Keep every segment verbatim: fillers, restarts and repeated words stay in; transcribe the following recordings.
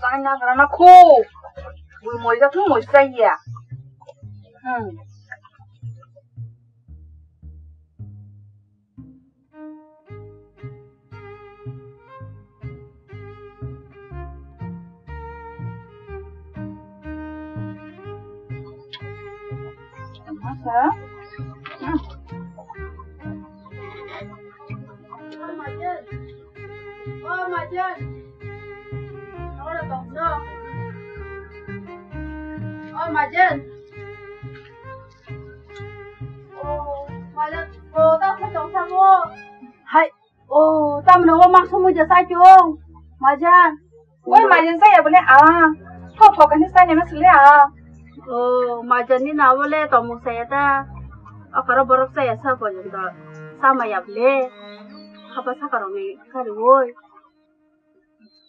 Chai nagra na kho. Bui moija thung moija ya. Hmm. Masa? Hmm. Oh, Majen. Oh, Majen. Ora tong no. Oh, Majen. Oh, Majen. Oh, ta pha tong sa mo. Hai. Oh, tamno o mak somoi ja sai chong. Majen. Oi, Majen saya bole a. Tho tho kani sai ne ma sile a. Oh, Majen ni na bole to mo saya ta. Okoro borok saya sa porjonto. Sama ya bole. Hapa sa karong ni kari oi.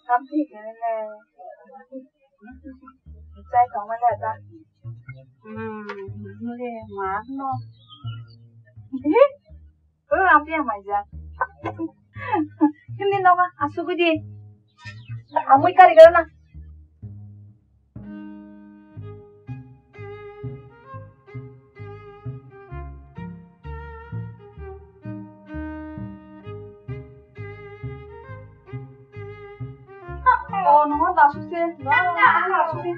Tam thik ne le. Chai tongmani ata. Hmm, mule ma no. Hi? Oh, ampi yang maja. Hindi no ma, asuk di. Amui kari gana. Oh, no, no, asuk se. No, no, asuk se.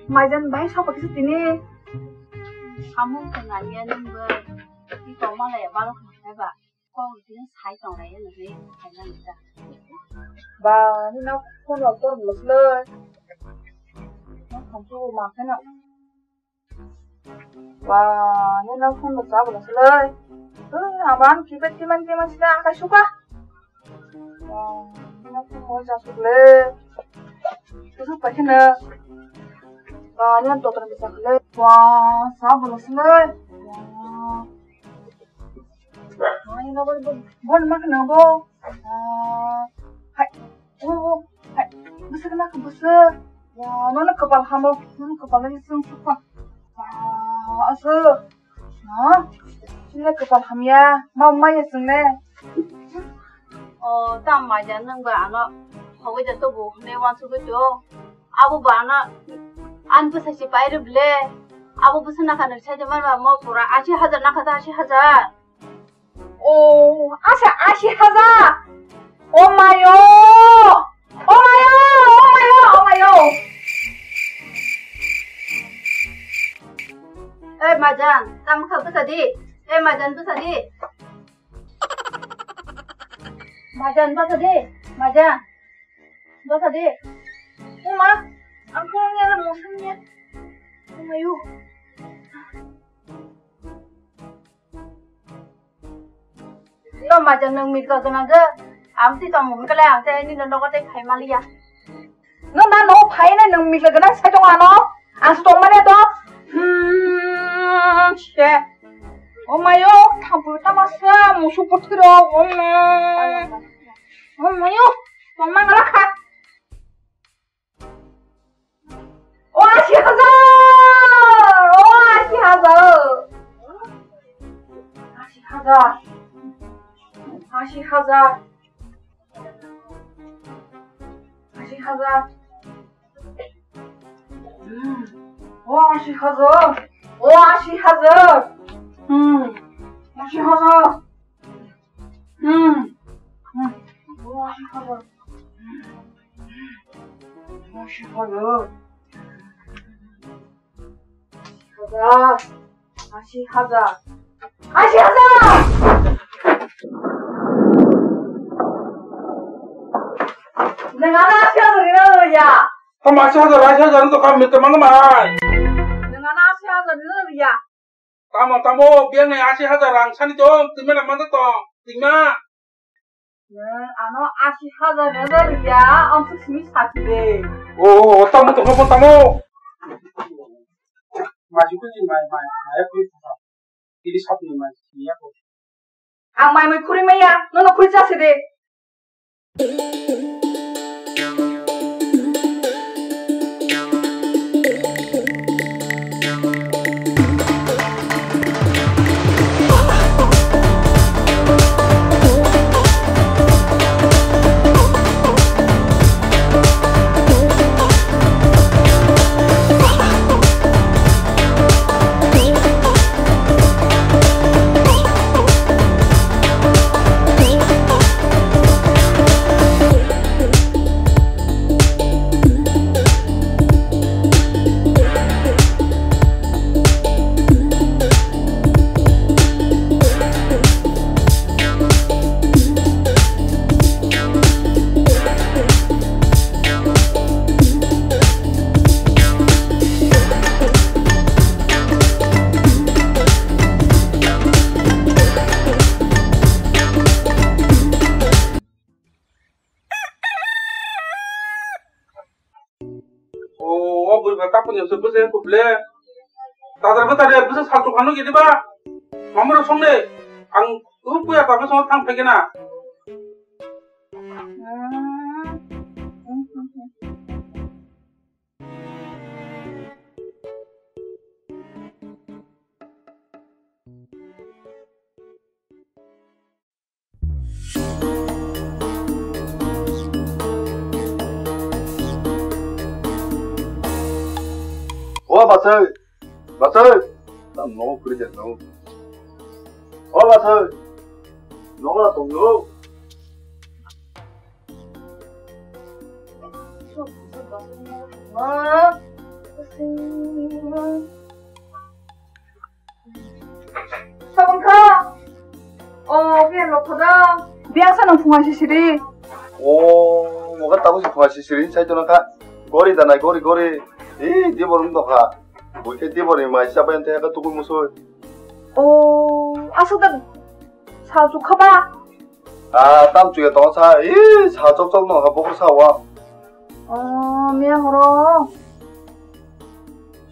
Majen bai sapa kisa tini. Samung tengah ya nunggu. Di toma lah ya baru kena ba. Kok di sini sai tong lah ya nunggu. Ba, ni nak phone waktu belum selesai. Nak kamu makan nak. Ba, nini phone bo cha bo nang silai. Ang ba ang keypad kiman kiman sina akai suka. Ba, nini phone bo cha suk le. Kusuk pai kheno. Ba, nini doktor bo cha le. Ba, cha bo nang silai. Ba. Ba, nini bo bon ma kheno bo. Ba. Hai. Oh, hai, bwswk na khe bwswk. Ya, nono kwpal hamo, nono kwpal ni chwng sukha. Ah, aswk. Ha? Chini kwpal hamya, ma maya chwng ne. Oh, tam maja nwng ba ano hogwi da tobo hwnwi wansugwi to. Abo ba ano an bwsa si pai rw ble. Abo bwsa na kha nang sai man ba mo pura ashi hajar na kha ta ashi hajar. Oh, asa ashi hajar. Oh mayo. Oh mayo, oh mayo, oh mayo. Eh, Majan, tamo kha bwsa di. Eh, Majan, bwsa di. Majan, bwsa di. Majan. Bwsa di. Uma, ang kurang ya, musang ya. Oh mayo. No, Majan, nwng mit kok gwnang khe. Ang twi tongmung khe le ang tei nini nogo tei phai maliya. No, na nogo phai nai nwng mit kok gwnang sai tong ano. Ang se tong maliya to. Hmm, se. Oh mayo, thampui tama se, musu puthiro, oh ma. Oh mayo, tong ma ngala kha. O ashi hajar! O ashi hajar! Ashi hajar! Ashi hajar! Ashi hajar! O ashi hajar. O ashi hajar. Hmm. Ashi hajar. Hmm. Hmm. O ashi hajar. Ashi hajar. Hajar. Ashi hajar. Ashi hajar. Nang ano ashi hajar ni rw ya. Tamo ashi hajar, ashi hajar wng tongkha, mita mangma hai. Nwng ano ashi hajar ni rw ya. Tamo, tamo, biyang ni ashi hajar rang sani tong, twima na manda tong, twima. Nwng ano ashi hajar ni rw ya, amsuk simi sati de. O, o, o, tamo tongkha, tamo. Mai sukui si, mai, mai, mai, kuri sa. Ini sap ni mai, ini aku. Ang mai mai khuri maya, nono khuri chase de. O, o bwrwi ba tapuni se bwsai kuple. Dadar bwtare bwsa salchuk hanu gidi ba. Mamura songle ang tu puya ta bwsa thang phai gena. O bachai, bachai, tam nogo kwrwi de nogo. O bachai, nogo na tong nogo. Sabang kha. O, biya lok khoda. Biya sa nang phungai sisiri. O, moga tabo si phungai sisiri sai tona kha. Gori danai, gori, gori. Ee, dibor wng tokha. Buikhe dibor ni mai sabai ante ka tukul musoi. O, asuk da sa chukha ba. Ah, tam chuya tong sa, ee, sa chok chok no ha bokhor sa wa. Oh, miya horo.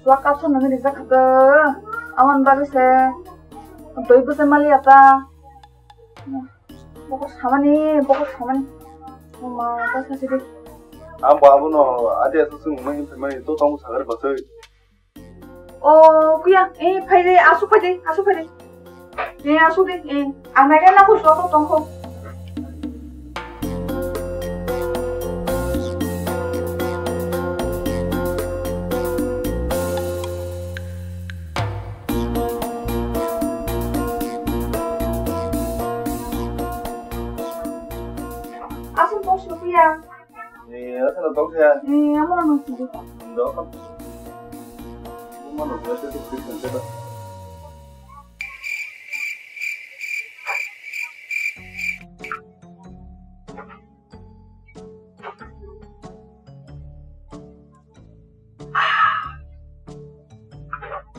Suak kapsa nang rijak kha. Aman bagwi se. Doi bwsa mali ata. Bokhor samani, bokhor samani. Oma, ta sa sidi. Ang bo abono adi asa sung mai hin mani to tong sagari basai. O kuya, eh, phai de, asuk phai de, asuk phai de. Eh, asuk de, eh, ang nai na ko so to tong ko. Asuk tong so kuya. Ni asal tong ya. Ni amo nang sidi. Ndo. Mano berarti itu bikin kita.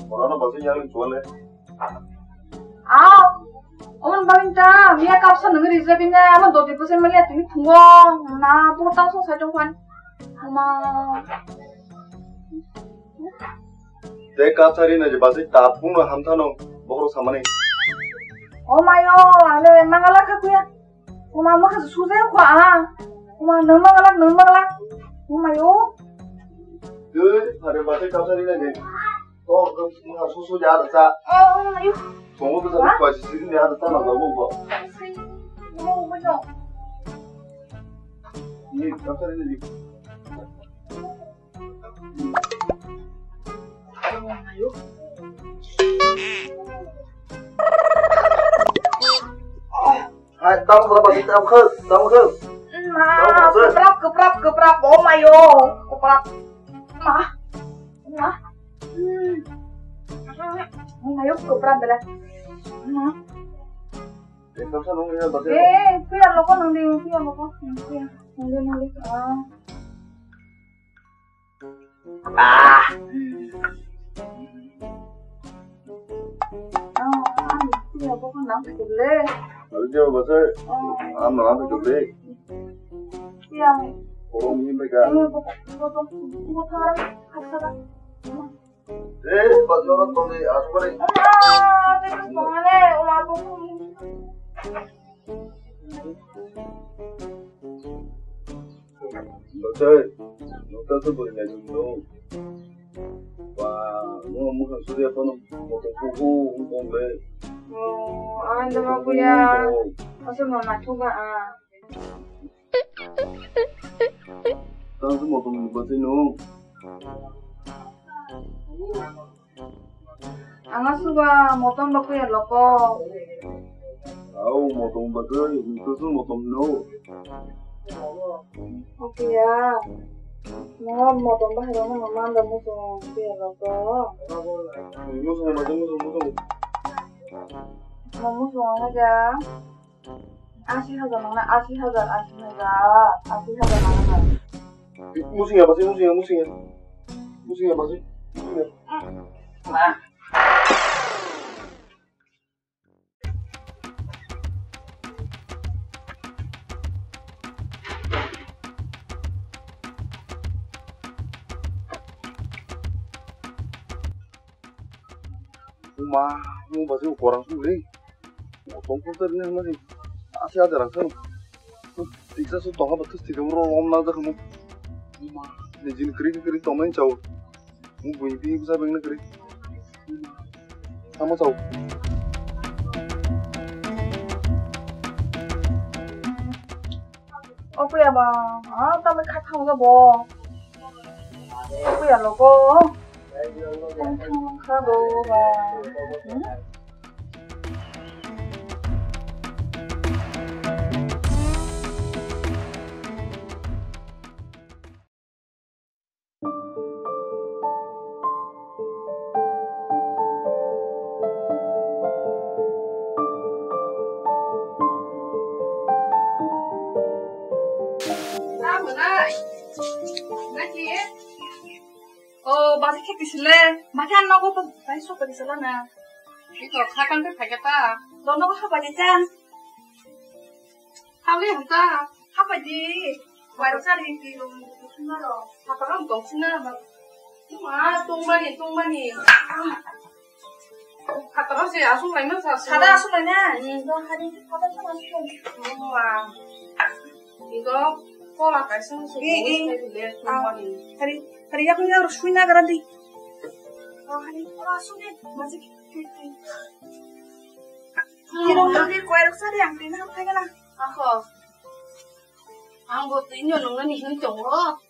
Corona basi yang jual ya. Aw, oman bagwi ta miya kapsa nang rijak na, ama doti bwsai maliya tini phungo na, bo tang song sai tong khan. Ama. Tei kapsa rina je basi ta phungno hamthano bokhorok samani. O mayo, ano mangala kha kuya. Oma, mokhe sujai kho a. Oma, nang manglak, nang manglak. Oma yo. Dui, phare bate kapsa rina de. To, mokha susu ya da sa. Oh, ayo. Songo bwsa ni kwasi sini ya da sa na lo bo. Ni kapsa rina de. Tamo khwlai basi, tamo khwlai, tamo khwlai. Ma, tamo khwlai. Kwprap, kwprap, kwprap, oh my, oh, kwprap. Ma, ma. Hmm. Oh my, oh, kwprap belai. Ma. Exam sa nung ya basi. Eh, kuya loko nang di, kuya loko. Kuya, nang di, nang di. Ah. Ah. Ah, iya, bukan nang betul le. Lalu dia baca, Oh. Am nang betul le. Iya. Orang ini mereka. Iya, bukan, bukan, bukan, bukan, bukan. Eh, bukan orang tuh di asmari. Ah, terus kemana? Ulah tuh. Batai, nokta se bwrwi naijak no. Ba, no mokha surya phano moto kuku wngkong le. Oh, ang dama kuya. Asal mama thuba a. Tang se moto ni batai no. Ang asuba motom ba kuya loko. Au motom ba kuya, itu su motom no. Oke ya. Mo motom ba hero mo manda muso kuya loko. Muso ba muso muso. Mo muso aja. Asi hajar nang na, asi hajar, asi hajar, asi hajar nang na. Musinga basi, musinga, musinga. Musinga basi. Musinga. Uma, uma basi korang suli. Tongkol tari ni hwnmani asi aja rang sano. Tiksa su tongha ba tus tikam ro lom na jakhamu. Ni jin kri kri tongmani chao. Mu bui bi bsa beng na kri. Sama chao. Oku ya ba, ah, tamai kha thang ga bo. Oku ya lo ko. Thang thang kha bo ba. Hmm? Oh, basi khe kisile. Basi ang nogo to bai sok kisile na. Iko khakan khe khaikhe ta. Dono ko hapai de ta. Hawi hanta. Hapai di. Bai sari ki ro. Hapai ro tong sina ba. Ma tong mani tong mani. Khataro se aswk laima sa. Sada aswk laina? Hmm. Igo hari khataro aswk laina. Mama. Igo kola kaisa se. Eh, eh. Ah, hari, hari yakni aro suina garandi. Oh, hari kola aswk ni. Masih. Hmm. Kiro hari koi rok sari ang tina ham thai gala. Ako. Ang bo tini nong nani hin tongo.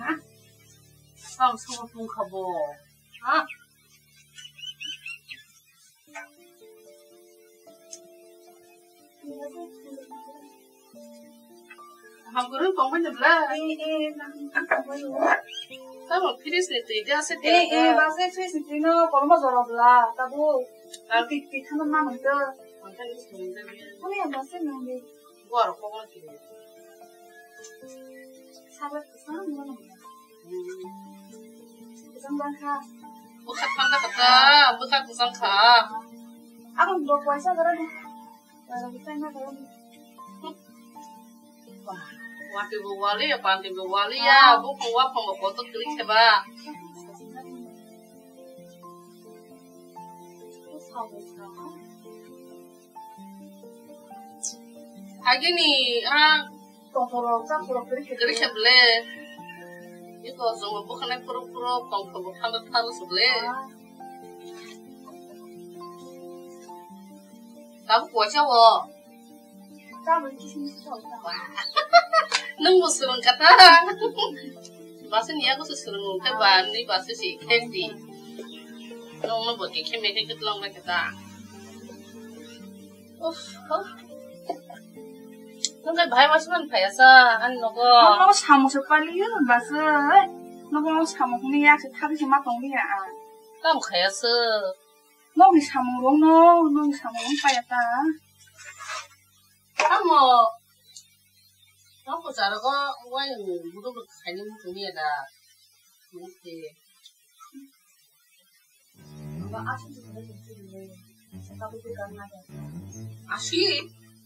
Ha? Ang sama tong khabo. Ha? Hamgurung tongmani bla. Eh, eh, tamo fridge ni twi de ase. Eh, eh, base fridge ni twi no kolma jora bla, tabu. Twi, twi thano ma nang to. Kuni yang base nang de. Bor ko mo ki. Sabar kesana mana? Kesana bangka. Bwkha thanda kata, bwkha kwchang kha. Ako dok waisa gara di. Gara di tanya gara di. Wati bo wali ya, panti bo wali ya, bo ko wa ko mo ko to klik ba. Agini, ah, tongthorok, chathorok, kiri khe ble. Iko jomo bwkhanai phuru phuru, tongthorok thanda tharo se ble. Tabuk waisa o. Nwng bo swrwng kha ta. Basa ni yago se swrwng wng khe ba ni basa se khe di. Nwng no bo khe khe me khe kwtlwng lai kha ta. Uff, uff. Nwng khe bahai ma sumani phaiya sa ani nogo. Nogo samung se paliyo bwsai. Nogo samung ni yak se thagwi se ma tong liya ang. Tamo khaiya se. Nogni samung rok no, nogni samung rok paiya ta. Tamo. Nogo jaro go wai buduk khaini muchung liya da. Nokte. Asi,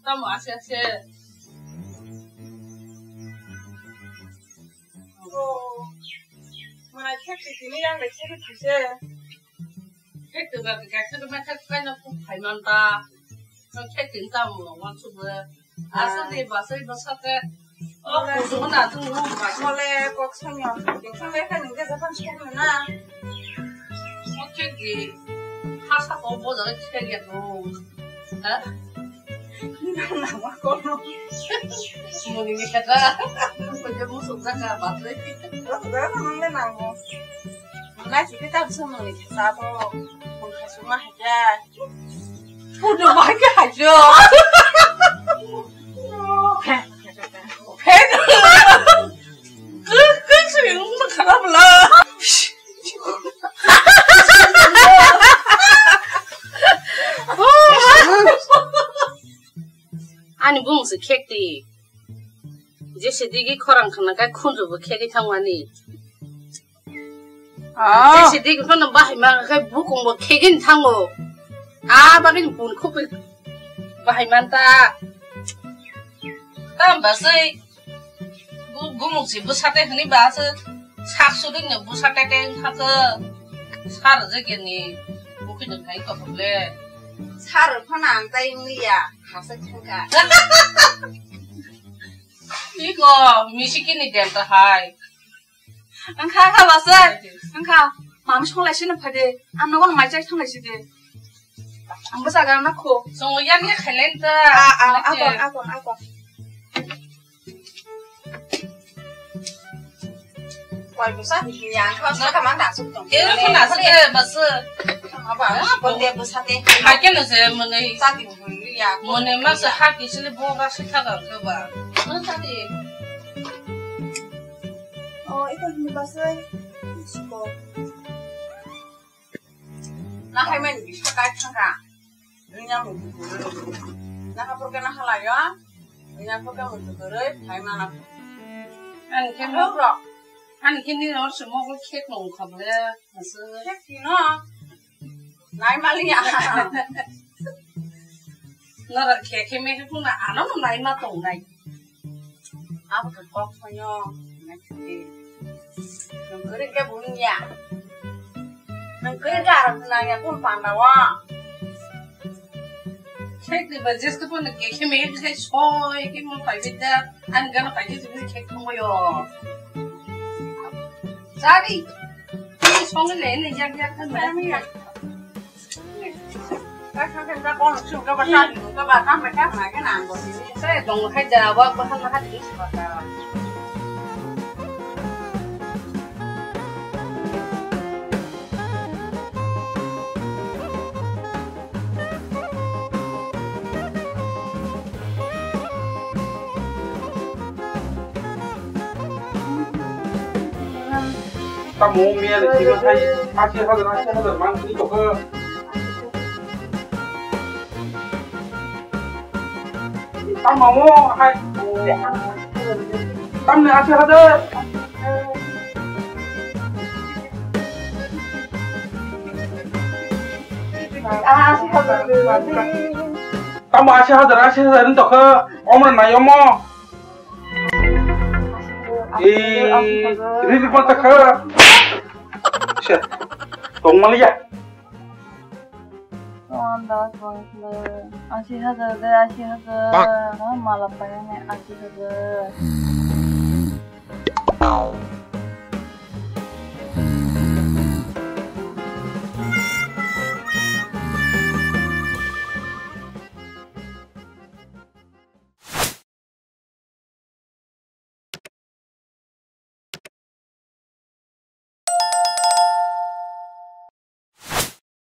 tamo asi asi. Oh, mana khek tini yang le khek tise. Khek tu ba khek tu ba khek kai na ku phai man ta. Khek tin tamo wan su ba. Aswk ni bwsai bwsate. O kuchuk na tung ro bwsai. Mole kok songya. Tingkang le kha ningke japan song na. O khek di. Hasa ko bo da khek ya ko. Ha? Nama kono. Muni ni kata. Ko je musuk jaka bwsai. Bwsai nang le nang mo. Nang lai sike ta bwsai muni kata to. Mun kha suma ha ya. Puno bai ke hajo. He. He. Kek, kek sui ma kharap la. Ani bung se khek di. Jese digi khorang khana kai khunju bo khegwi thangmani. Ah. Jese digi phano bahai ma kai bukung bo khegwi thango. Ah, bagwi bun khupui bahai man ta. Tam ba sei bu-, bumung si bwsate hwnwi ba se sak sudikno bwsate tei wngkha khe sar jegeni bukhuino khai kothok le. Sar phano ang tai wngya, hasa thangkha. Iko misikini denta hai. Wngkha, wngkha, bwsai. Wngkha. Mami songlai sino phade. Ang nogo mai chai thanglai sidi. Ang bwsa gana kho. Songo yang ya khailen ta. A, a, a, kon, a, kon, a, kon. Koi bwsa di ya, kho sa ka mang da suk tong. Kero kho na sa de bas. Aba, kon de bwsa de. Hai ke no se mane. Sa di bu ya. Mane ma sa ha ki sile bo ga si tha ga ba. Ma sa di. Oh, ito ni bas. Siko. Na hai men bisa kai thangka. Dunia mu. Na ha porke na halayo. Dunia porke mu tu kere, hai mana. Ani khe no. Bro. Ani khe ni no se mo ko khek no khable. Asu. Khek no. Nai maliya. Nara khek khe me khe na ano no nai ma tong nai. Abo khe kok phaino, nai khe. Nwng kwrwi khe bo wngya. Nwng kwrwi khe aro khna ya, kung panda o. Khek ni ba jeske phone khe khe me khe soi khe mo pai bida. Ani gana pai khe khe thong yo. Sari. Song le ne jak jak kan ba. Tamo miya ni sima thai asi hajar, asi hajar man sini tokha. Tamo mo hai. Tamni asi hajar. Tamo asi hajar, asi hajar ni tokha. Omo nai omo. Eh, riri pata kha. Sir, tong maliya. Tong da, tong da. Asi hajar de, asi hajar. Bang. Oh, mala payane asi hajar.